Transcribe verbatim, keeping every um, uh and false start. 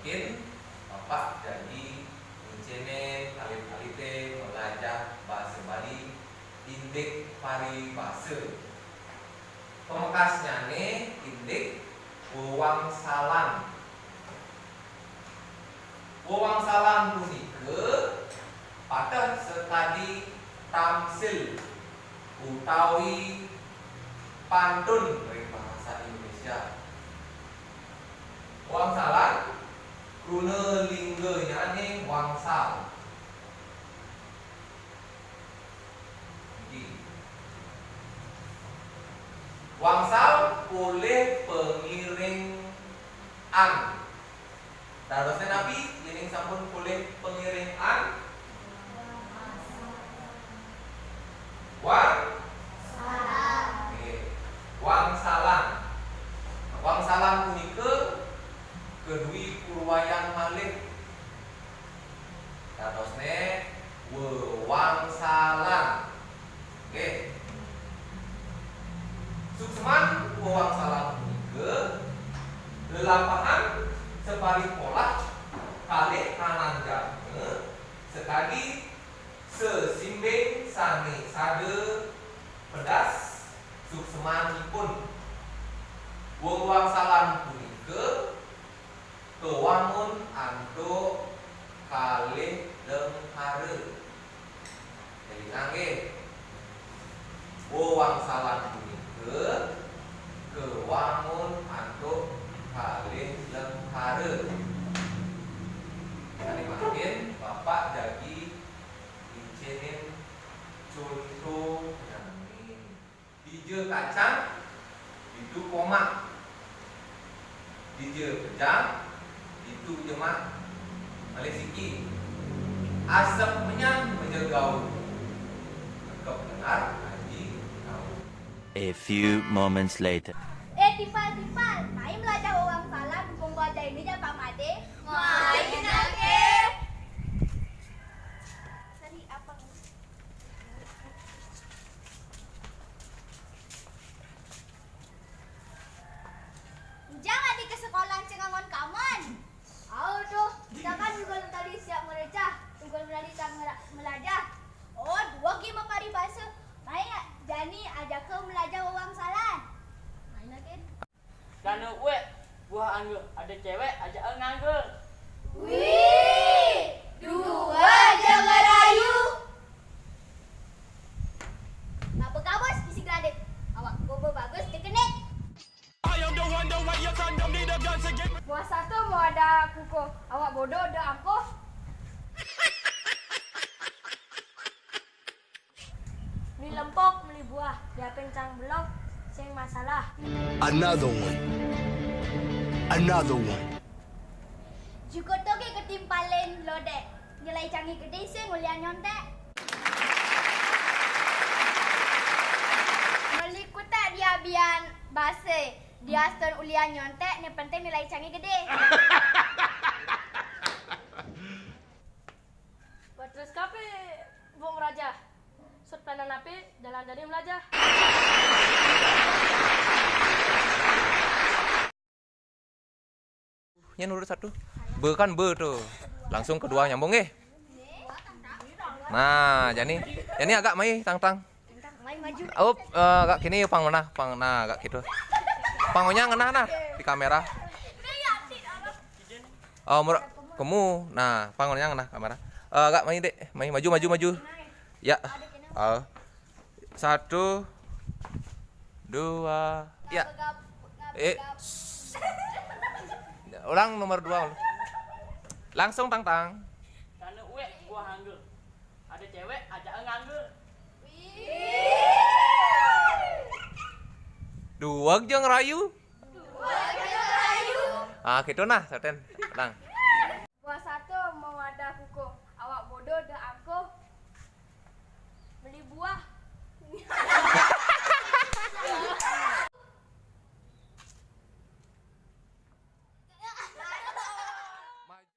Mangkin Bapak jagi ngincénin alit-alité malajah basa Bali indik paribasa. Pamekasnyané indik wewangsalan. Wewangsalan punika pateh sakadi tamsil utawi pantun ring bahasa Indonesia. Wangsalan, kruna linggannyané wangsal. Niki. Wangsal polih pangiring an. Dadosné napi yéning sampun polih pangiring an? Wang? Nggih. Wangsalan. Wangsalan punika kadué purwayan malih. Dadosné wewangsalan. Nggih. Suksman wewangsalan punika lelampahan saparipolah kalih ananjana sakadi sesimbing sané sada pedas suksmanipun. Wewangsalan punika kawangun antuk kalih lengkara. Élingang nggih. Wewangsalan punika kawangun antuk kalih lengkara. Sané mangkin Bapak jagi ngincénin contonyané. Dija kacang, ditu komak. Dija pejang, ditu jemak. Malih siki. Asep menyan meja gaul. Kekep lengar aji gaul. A few moments later. Eh, Timpal, Timpal, mai melajah wewangsalan, mumpung bajainé ja Pak Madé. Mai, Nak, eh. Sari, apa? Ujang adi ka sekolah cang angon kamen. Au tuh, kita kan juga tadi siap ngerejah, juga melali tak ngera-, melajah. Oh, dua game paribasa. Mai jani ajaka melajah wewangsalan. Mai lagi. Dana uwek buah anggur, ada cewek ajak nganggur. Wih, dua aja ngerayu. Ngapa kabus bisi gradit? Awak bobo bagus dikenit. I am the one, the way your son don't need a gun to get me. Buah satu mau ada kukuh, awak bodoh ada angkuh. Meli lempok, meli buah, diapin cang belog, sing masalah. Another one. Another one. Jukuto ké ketimpalin lodék, nyelai cangé gedé sing ulian nyonték. Meli kuték diabian basé, diastun ulian nyonték, né penting nyelai cangé gedé. Wah, terus kape, Bu Merajah? Sut pelanan ape, jalan jani melajah. Nyén urut satu. Be kan be tuh. Langsung kedua nyambung, eh. Nah, jani, jani agak mai tangtang. Mai maju. Oh, eh, agak kini pang ngenah, pang nah agak gitu. Pang onyang ngenah nah di kamera. Oh, murah kemu. Nah, pang onyang ngenah kamera. Eh, agak mai, Dek. Mai maju, maju, maju. Ya. Oh. Satu, dua. Ya. Eh. Ulang nomor dua. Langsung tangtang. Karena uwek buah anggur. Ada cewek ajak nganggur. Duweg ja ngerayu. Duweg ja ngerayu. Ah, gitu nah, Soten. Tenang. Buah satu mau ada kukuh, awak bodoh deh angkuh. Beli buah